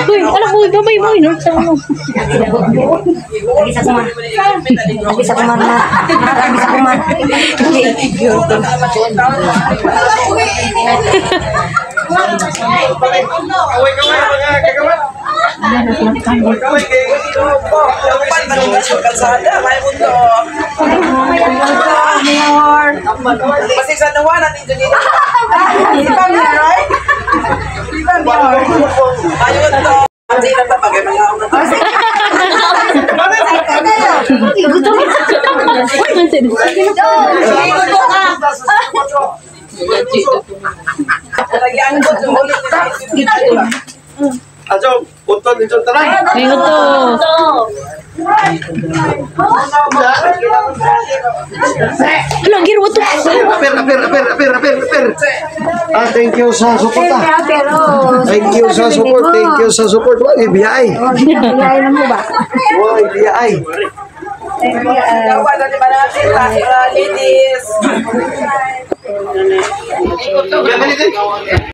Uy, alam mo, babay mo, no? Sa mo. Lagi sa kuman. Lagi sa kuman na. Lagi sa kuman. Ajo, uton dito tanan. May to. Hala, giro to. Aper, aper, aper, aper, aper, aper. Ah, thank you sa support ah. Thank you sa support, thank you sa support. Wa ibiyay. Biyahe na mo ba? Wa ibiyay. Ladies. Ladies.